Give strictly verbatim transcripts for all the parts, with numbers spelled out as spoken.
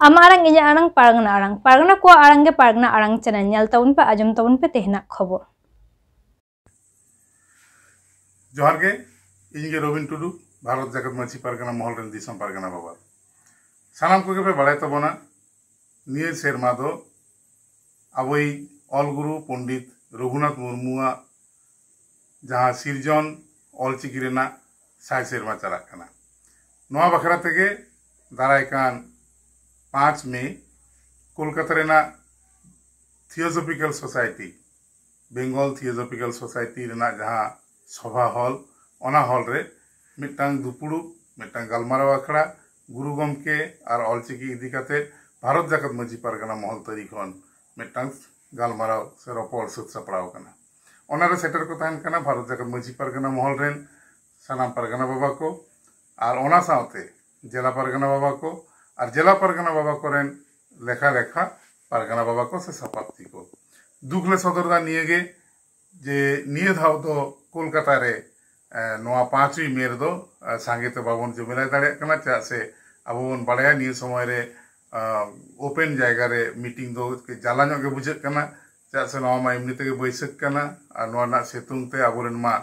ᱟᱢᱟᱜ ᱟᱲᱟᱝ, ᱤᱧᱟᱹᱜ ᱟᱲᱟᱝ, ᱯᱟᱨᱜᱟᱱᱟ ᱟᱲᱟᱝ᱾ ᱯᱟᱨᱜᱟᱱᱟ ᱠᱚᱣᱟᱜ ᱟᱲᱟᱝ ᱜᱮ ᱯᱟᱨᱜᱟᱱᱟ ᱟᱲᱟᱝ ᱪᱮᱱᱮᱞ᱾ ᱧᱮᱞ ᱛᱟᱵᱚᱱ ᱯᱮ, ᱟᱸᱡᱚᱢ ᱛᱟᱵᱚᱱ ᱯᱮ ᱛᱮᱦᱮᱧᱟᱜ ᱠᱷᱚᱵᱚᱨ᱾ ᱡᱚᱦᱟᱨ ᱜᱮ, ᱤᱧ ᱜᱮ ᱨᱚᱵᱤᱱ ᱴᱩᱰᱩ, ᱵᱷᱟᱨᱚᱛ ᱡᱟᱠᱟᱛ ᱢᱟᱹᱡᱷᱤ ᱯᱟᱨᱜᱟᱱᱟ ᱢᱚᱦᱚᱞ ᱨᱮᱱ ᱫᱤᱥᱚᱢ ᱯᱟᱨᱜᱟᱱᱟ ᱵᱟᱵᱟ᱾ ᱥᱟᱱᱟᱢ ᱠᱚᱜᱮ ᱯᱮ ᱵᱟᱲᱟᱭ ᱛᱟᱵᱚᱱᱟ, ᱱᱤᱭᱟᱹ ᱥᱮᱨᱢᱟ ᱫᱚ ᱟᱵᱚᱭᱤᱡ ᱚᱞ ᱜᱩᱨᱩ ᱯᱚᱱᱰᱤᱛ ᱨᱚᱜᱷᱩᱱᱟᱛᱷ ᱢᱩᱨᱢᱩᱣᱟᱜ ᱡᱟᱦᱟᱸ ᱥᱤᱨᱡᱚᱱ ᱚᱞᱪᱤᱠᱤ ᱨᱮᱱᱟᱜ ᱥᱟᱭ ᱥᱮᱨᱢᱟ ᱪᱟᱞᱟᱜ ᱠᱟᱱᱟ᱾ ᱱᱚᱣᱟ ᱵᱟᱠᱷᱨᱟ ᱛᱮᱜᱮ ᱫᱟᱨᱟᱭ ᱠᱟᱱ ᱯᱟᱸᱪ ᱢᱮ ᱠᱳᱞᱠᱟᱛᱟ ᱨᱮᱱᱟᱜ ᱛᱷᱤᱭᱳᱡᱚᱯᱷᱤᱠᱮᱞ ᱥᱳᱥᱟᱭᱴᱤ, ᱵᱮᱝᱜᱚᱞ ᱛᱷᱤᱭᱳᱡᱚᱯᱷᱤᱠᱮᱞ ᱥᱳᱥᱟᱭᱴᱤ ᱨᱮᱱᱟᱜ ᱡᱟᱦᱟᱸ ᱥᱚᱵᱷᱟ ᱦᱚᱞ, ᱚᱱᱟ ᱦᱚᱞ ᱨᱮ ᱢᱤᱫᱴᱟᱝ ᱫᱩᱯᱩᱲᱩᱵ, ᱢᱤᱫᱴᱟᱝ ᱜᱟᱞᱢᱟᱨᱟᱣ ᱟᱠᱷᱲᱟ ᱜᱩᱨᱩ ᱜᱚᱢᱠᱮ ᱟᱨ ᱚᱞᱪᱤᱠᱤ ᱤᱫᱤ ᱠᱟᱛᱮ ᱵᱷᱟᱨᱚᱛ ᱡᱟᱠᱟᱛ ᱢᱟᱹᱡᱷᱤ ᱯᱟᱨᱜᱟᱱᱟ ᱢᱚᱦᱚᱞ ᱛᱟᱹᱨᱤ ᱠᱷᱚᱱ ᱢᱤᱫᱴᱟᱝ ᱜᱟᱞᱢᱟᱨᱟᱣ ᱥᱮ ᱨᱚᱯᱚᱲ ᱥᱟᱹᱛ ᱥᱟᱯᱲᱟᱣ ᱟᱠᱟᱱᱟ᱾ ᱚᱱᱟᱨᱮ ᱥᱮᱴᱮᱨ ᱠᱚ ᱛᱟᱦᱮᱱ ᱠᱟᱱᱟ ᱵᱷᱟᱨᱚᱛ ᱡᱟᱠᱟᱛ ᱢᱟᱹᱡᱷᱤ ᱯᱟᱨᱜᱟᱱᱟ ᱢᱚᱦᱚᱞ ᱨᱮᱱ ᱥᱟᱱᱟᱢ ᱯᱟᱨᱜᱟᱱᱟ ᱵᱟᱵᱟ ᱠᱚ, ᱟᱨ ᱚᱱᱟ ᱥᱟᱶᱛᱮ ᱡᱮᱞᱟ ᱯᱟᱨᱜᱟᱱᱟ ᱵᱟᱵᱟ ᱠᱚ, ᱟᱨ ᱡᱮᱞᱟ ᱯᱟᱨᱜᱟᱱᱟ ᱵᱟᱵᱟ ᱠᱚᱨᱮᱱ ᱞᱮᱠᱷᱟ ᱞᱮᱠᱷᱟ ᱯᱟᱨᱜᱟᱱᱟ ᱵᱟᱵᱟ ᱠᱚ ᱥᱮ ᱥᱟᱯᱟᱵ ᱛᱤ ᱠᱚ᱾ ᱫᱩᱠ ᱞᱮ ᱥᱚᱫᱚᱨ ᱮᱫᱟ ᱱᱤᱭᱟᱹ ᱜᱮ, ᱡᱮ ᱱᱤᱭᱟᱹ ᱫᱷᱟᱣ ᱫᱚ ᱠᱳᱞᱠᱟᱛᱟ ᱨᱮ, ᱮ, ᱱᱚᱣᱟ ᱯᱟᱸᱪ ᱢᱮ ᱨᱮᱫᱚ, ᱮ, ᱥᱟᱸᱜᱮ ᱛᱮ ᱵᱟᱵᱚᱱ ᱡᱚᱢᱮᱞᱟᱭ ᱫᱟᱲᱮᱭᱟᱜ ᱠᱟᱱᱟ᱾ ᱪᱮᱫᱟᱜ ᱥᱮ ᱟᱵᱚ ᱵᱚᱱ ᱵᱟᱲᱟᱭᱟ ᱱᱤᱭᱟᱹ ᱥᱚᱢᱚᱭ ᱨᱮ, ᱮ, ᱳᱯᱮᱱ ᱡᱟᱭᱜᱟ ᱨᱮ ᱢᱤᱴᱤᱝ ᱫᱚ ᱠᱟᱹᱡ ᱡᱟᱞᱟ ᱧᱚᱜ ᱜᱮ ᱵᱩᱡᱷᱟᱹᱜ ᱠᱟᱱᱟ᱾ ᱪᱮᱫᱟᱜ ᱥᱮ ᱱᱚᱣᱟ ᱢᱟ ᱮᱢᱱᱤ ᱛᱮᱜᱮ ᱵᱟᱹᱭᱥᱟᱹᱠᱷ ᱠᱟᱱᱟ, ᱟᱨ ᱱᱚᱣᱟ ᱨᱮᱱᱟᱜ ᱥᱤᱛᱩᱝ ᱛᱮ ᱟᱵᱚᱨᱮᱱ ᱢᱟ,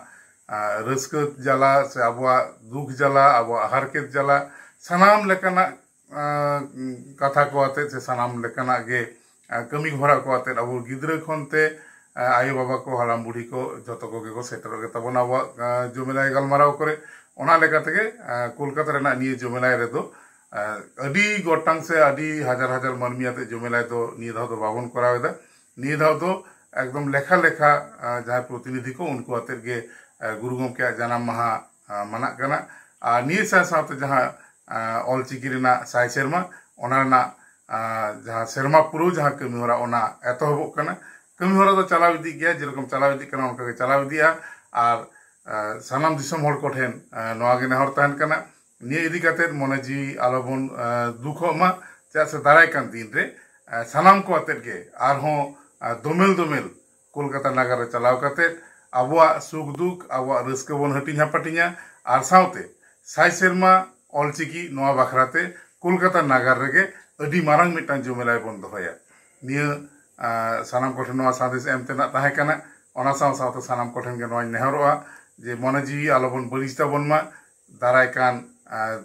ᱮ, ᱨᱟᱹᱥᱠᱟᱹ ᱡᱟᱞᱟ ᱥᱮ ᱟᱵᱚᱣᱟᱜ ᱫᱩᱠ ᱡᱟᱞᱟ, ᱟᱵᱚᱣᱟᱜ ᱦᱟᱨᱠᱮᱛ ᱡᱟᱞᱟ, ᱥᱟᱱᱟᱢ ᱞᱮᱠᱟᱱᱟᱜ ᱟᱸ, ᱠᱟᱛᱷᱟ ᱠᱚ ᱟᱛᱮᱫ ᱥᱮ ᱥᱟᱱᱟᱢ ᱞᱮᱠᱟᱱᱟᱜ ᱜᱮ, ᱟᱸ, ᱠᱟᱹᱢᱤ ᱦᱚᱨᱟ ᱠᱚ ᱟᱛᱮᱫ ᱟᱵᱚ ᱜᱤᱫᱽᱨᱟᱹ ᱠᱷᱚᱱ ᱛᱮ, ᱟᱸ, ᱟᱭᱳ ᱵᱟᱵᱟ ᱠᱚ, ᱦᱟᱲᱟᱢ ᱵᱩᱲᱦᱤ ᱠᱚ ᱡᱚᱛᱚ ᱠᱚᱜᱮ ᱠᱚ ᱥᱮᱴᱮᱨᱚᱜ ᱜᱮ ᱛᱟᱵᱚᱱᱟ ᱟᱵᱚᱣᱟᱜ, ᱟᱸ, ᱡᱚᱢᱮᱞᱟᱭ ᱜᱟᱞᱢᱟᱨᱟᱣ ᱠᱚᱨᱮ᱾ ᱚᱱᱟ ᱞᱮᱠᱟ ᱛᱮᱜᱮ, ᱟᱸ, ᱠᱳᱞᱠᱟᱛᱟ ᱨᱮᱱᱟᱜ ᱱᱤᱭᱟᱹ ᱡᱚᱢᱮᱞᱟᱭ ᱨᱮᱫᱚ, ᱟᱸ, ᱟᱹᱰᱤ ᱜᱚᱴᱟᱝ ᱥᱮ ᱟᱹᱰᱤ ᱦᱟᱡᱟᱨ ᱦᱟᱡᱟᱨ ᱢᱟᱹᱱᱢᱤ ᱟᱛᱮᱫ ᱡᱚᱢᱮᱞᱟᱭ ᱫᱚ ᱱᱤᱭᱟᱹ ᱫᱷᱟᱣ ᱫᱚ ᱵᱟᱵᱚᱱ ᱠᱚᱨᱟᱣ ᱮᱫᱟ᱾ ᱱᱤᱭᱟᱹ ᱫᱷᱟᱣ ᱫᱚ ᱮᱠᱫᱚᱢ ᱞᱮᱠᱷᱟ ᱞᱮᱠᱷᱟ, ᱟᱸ, ᱡᱟᱦᱟᱸᱭ ᱯᱨᱚᱛᱤᱱᱤᱫᱷᱤ ᱠᱚ ᱩᱱᱠᱩ ᱟᱛᱮᱫ ᱜᱮ, ᱟᱸ, ᱜᱩᱨᱩ ᱜᱚᱢᱠᱮᱭᱟᱜ ᱡᱟᱱᱟᱢ ᱢᱟᱦᱟ, ᱟᱸ, ᱢᱟᱱᱟᱜ ᱠᱟᱱᱟ᱾ ᱟᱨ ᱱᱤᱭᱟᱹ ᱥᱟᱶ ᱥᱟᱶᱛᱮ ᱡᱟᱦᱟᱸ, ᱟᱸ, ᱚᱞᱪᱤᱠᱤ ᱨᱮᱱᱟᱜ ᱥᱟᱭ ᱥᱮᱨᱢᱟ, ᱚᱱᱟ ᱨᱮᱱᱟᱜ, ᱟᱸ, ᱡᱟᱦᱟᱸ ᱥᱮᱨᱢᱟ ᱯᱩᱨᱟᱹᱣ ᱡᱟᱦᱟᱸ ᱠᱟᱹᱢᱤ ᱦᱚᱨᱟ, ᱚᱱᱟ ᱮᱛᱚᱦᱚᱵᱚᱜ ᱠᱟᱱᱟ᱾ ᱠᱟᱹᱢᱤ ᱦᱚᱨᱟ ᱫᱚ ᱪᱟᱞᱟᱣ ᱤᱫᱤᱜ ᱜᱮᱭᱟ, ᱡᱮᱨᱚᱠᱚᱢ ᱪᱟᱞᱟᱣ ᱤᱫᱤᱜ ᱠᱟᱱᱟ ᱚᱱᱠᱟ ᱜᱮ ᱪᱟᱞᱟᱣ ᱤᱫᱤᱜᱼᱟ᱾ ᱟᱨ, ᱟᱸ, ᱥᱟᱱᱟᱢ ᱫᱤᱥᱚᱢ ᱦᱚᱲ ᱠᱚᱴᱷᱮᱱ, ᱟᱸ, ᱱᱚᱣᱟ ᱜᱮ ᱱᱮᱦᱚᱨ ᱛᱟᱦᱮᱱ ᱠᱟᱱᱟ, ᱱᱤᱭᱟᱹ ᱤᱫᱤ ᱠᱟᱛᱮᱫ ᱢᱚᱱᱮ ᱡᱤᱣᱤ ᱟᱞᱚᱵᱚᱱ, ᱟᱸ, ᱫᱩᱠᱷᱚᱜ ᱢᱟ, ᱪᱮᱫᱟᱜ ᱥᱮ ᱫᱟᱨᱟᱭ ᱠᱟᱱ ᱫᱤᱱ ᱨᱮ, ᱟᱸ, ᱥᱟᱱᱟᱢ ᱠᱚ ᱟᱛᱮᱫ ᱜᱮ ᱟᱨᱦᱚᱸ, ᱟᱸ, ᱫᱚᱢᱮᱞ ᱫᱚᱢᱮᱞ ᱠᱳᱞᱠᱟᱛᱟ ᱱᱟᱜᱟᱨ ᱨᱮ ᱪᱟᱞᱟᱣ ᱠᱟᱛᱮᱫ ᱟᱵᱚᱣᱟᱜ ᱥᱩᱠ ᱫᱩᱠ, ᱟᱵᱚᱣᱟᱜ ᱨᱟᱹᱥᱠᱟᱹ ᱵᱚᱱ ᱦᱟᱹᱴᱤᱧ ᱦᱟᱯᱟᱴᱤᱧᱟ, ᱟᱨ ᱥᱟᱶᱛᱮ ᱥᱟᱭ ᱥᱮᱨᱢᱟ ᱚᱞᱪᱤᱠᱤ ᱱᱚᱣᱟ ᱵᱟᱠᱷᱨᱟ ᱛᱮ ᱠᱳᱞᱠᱟᱛᱟ ᱱᱟᱜᱟᱨ ᱨᱮᱜᱮ ᱟᱹᱰᱤ ᱢᱟᱨᱟᱝ ᱢᱤᱫᱴᱟᱝ ᱡᱚᱢᱮᱞᱟᱭ ᱵᱚᱱ ᱫᱚᱦᱚᱭᱟ᱾ ᱱᱤᱭᱟᱹ ᱟᱨ ᱥᱟᱱᱟᱢ ᱠᱚᱴᱷᱮᱱ ᱱᱚᱣᱟ ᱥᱟᱸᱫᱮᱥ ᱮᱢ ᱛᱮᱱᱟᱜ ᱛᱟᱦᱮᱸ ᱠᱟᱱᱟ᱾ ᱚᱱᱟ ᱥᱟᱶ ᱥᱟᱶᱛᱮ ᱥᱟᱱᱟᱢ ᱠᱚᱴᱷᱮᱱ ᱜᱮ ᱱᱚᱣᱟᱧ ᱱᱮᱦᱚᱨᱚᱜᱼᱟ ᱡᱮ ᱢᱚᱱᱮ ᱡᱤᱣᱤ ᱟᱞᱚᱵᱚᱱ ᱵᱟᱹᱲᱤᱡ ᱛᱟᱵᱚᱱ ᱢᱟ᱾ ᱫᱟᱨᱟᱭ ᱠᱟᱱ ᱟᱨ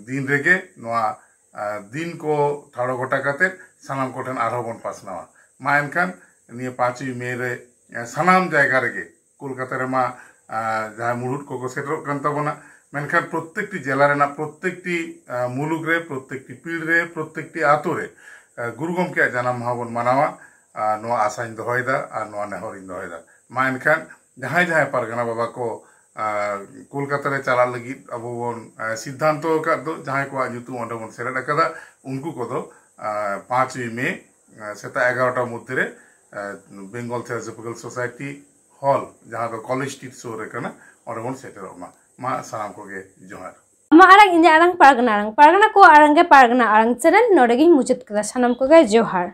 ᱫᱤᱱ ᱨᱮᱜᱮ ᱱᱚᱣᱟ ᱟᱨ ᱫᱤᱱ ᱠᱚ ᱴᱷᱟᱲᱚ ᱜᱚᱴᱟ ᱠᱟᱛᱮ ᱥᱟᱱᱟᱢ ᱠᱚᱴᱷᱮᱱ ᱟᱨᱦᱚᱸ ᱵᱚᱱ ᱯᱟᱥᱱᱟᱣᱟ᱾ ᱢᱟ ᱮᱱᱠᱷᱟᱱ ᱱᱤᱭᱟᱹ ᱯᱟᱸᱪᱚᱭ ᱢᱮ ᱨᱮ ᱟᱨ ᱥᱟᱱᱟᱢ ᱡᱟᱭᱜᱟ ᱨᱮᱜᱮ ᱠᱳᱞᱠᱟᱛᱟ ᱨᱮᱢᱟ ᱟᱨ ᱡᱟᱦᱟᱸ ᱢᱩᱲᱩᱫ ᱠᱚᱠᱚ ᱥᱮᱴᱮᱨᱚᱜ ᱠᱟᱱ ᱛᱟᱵᱚᱱᱟ, ᱢᱮᱱᱠᱷᱟᱱ ᱯᱨᱚᱛᱮᱠᱴᱤ ᱡᱮᱞᱟ ᱨᱮᱱᱟᱜ ᱯᱨᱚᱛᱮᱠᱴᱤ ᱟᱨ ᱢᱩᱞᱩᱠ ᱨᱮ, ᱯᱨᱚᱛᱮᱠᱴᱤ ᱯᱤᱲ ᱨᱮ, ᱯᱨᱚᱛᱮᱠᱴᱤ ᱟᱛᱳ ᱨᱮ ᱟᱨ ᱜᱩᱨᱩ ᱜᱚᱢᱠᱮᱭᱟᱜ ᱡᱟᱱᱟᱢ ᱢᱟᱦᱟ ᱵᱚᱱ ᱢᱟᱱᱟᱣᱟ᱾ ᱟᱨ ᱱᱚᱣᱟ ᱟᱥᱟᱧ ᱫᱚᱦᱚᱭᱮᱫᱟ ᱟᱨ ᱱᱚᱣᱟ ᱱᱮᱦᱚᱨᱤᱧ ᱫᱚᱦᱚᱭᱮᱫᱟ᱾ ᱢᱟ ᱮᱱᱠᱷᱟᱱ ᱡᱟᱦᱟᱸᱭ ᱡᱟᱦᱟᱸᱭ ᱯᱟᱨᱜᱟᱱᱟ ᱵᱟᱵᱟ ᱠᱚ ᱟᱨ ᱠᱳᱞᱠᱟᱛᱟ ᱨᱮ ᱪᱟᱞᱟᱜ ᱞᱟᱹᱜᱤᱫ ᱟᱵᱚ ᱵᱚᱱ ᱟᱨ ᱥᱤᱫᱽᱫᱷᱟᱱᱛᱚ ᱟᱠᱟᱫ ᱫᱚ, ᱡᱟᱦᱟᱸᱭ ᱠᱚᱣᱟᱜ ᱧᱩᱛᱩᱢ ᱚᱸᱰᱮ ᱵᱚᱱ ᱥᱮᱞᱮᱫ ᱟᱠᱟᱫᱟ, ᱩᱱᱠᱩ ᱠᱚᱫᱚ ᱟᱨ ᱯᱟᱸᱪᱚᱭ ᱢᱮ ᱟᱨ ᱥᱮᱛᱟᱜ ᱮᱜᱟᱨᱚᱴᱟ ᱢᱚᱫᱽᱫᱷᱮ ᱨᱮ ᱟᱨ ᱵᱮᱝᱜᱚᱞ ᱛᱷᱤᱭᱳᱥᱚᱯᱷᱤᱠᱮᱞ ᱥᱳᱥᱟᱭᱴᱤ ᱦᱚᱞ, ᱡᱟᱦᱟᱸ ᱫᱚ ᱠᱚᱞᱮᱡᱽ ᱥᱴᱨᱤᱴ ᱥᱩᱨ ᱨᱮ ᱠᱟᱱᱟ, ᱚᱸᱰᱮ ᱵᱚᱱ ᱥᱮᱴᱮᱨᱚᱜ ᱢᱟ᱾ ᱢᱟ ᱥᱟᱱᱟᱢ ᱠᱚᱜᱮ ᱡᱚᱦᱟᱨ᱾ ᱟᱢᱟᱜ ᱟᱲᱟᱝ, ᱤᱧᱟᱹᱜ ᱟᱲᱟᱝ, ᱯᱟᱨᱜᱟᱱᱟ ᱟᱲᱟᱝ, ᱯᱟᱨᱜᱟᱱᱟ ᱠᱚᱣᱟᱜ ᱟᱲᱟᱝ ᱜᱮ ᱯᱟᱨᱜᱟᱱᱟ ᱟᱲᱟᱝ ᱪᱮᱱᱮᱞ᱾ ᱱᱚᱰᱮ ᱜᱤᱧ ᱢᱩᱪᱟᱹᱫ ᱠᱮᱫᱟ᱾ ᱥᱟᱱᱟᱢ ᱠᱚᱜᱮ ᱡᱚᱦᱟᱨ᱾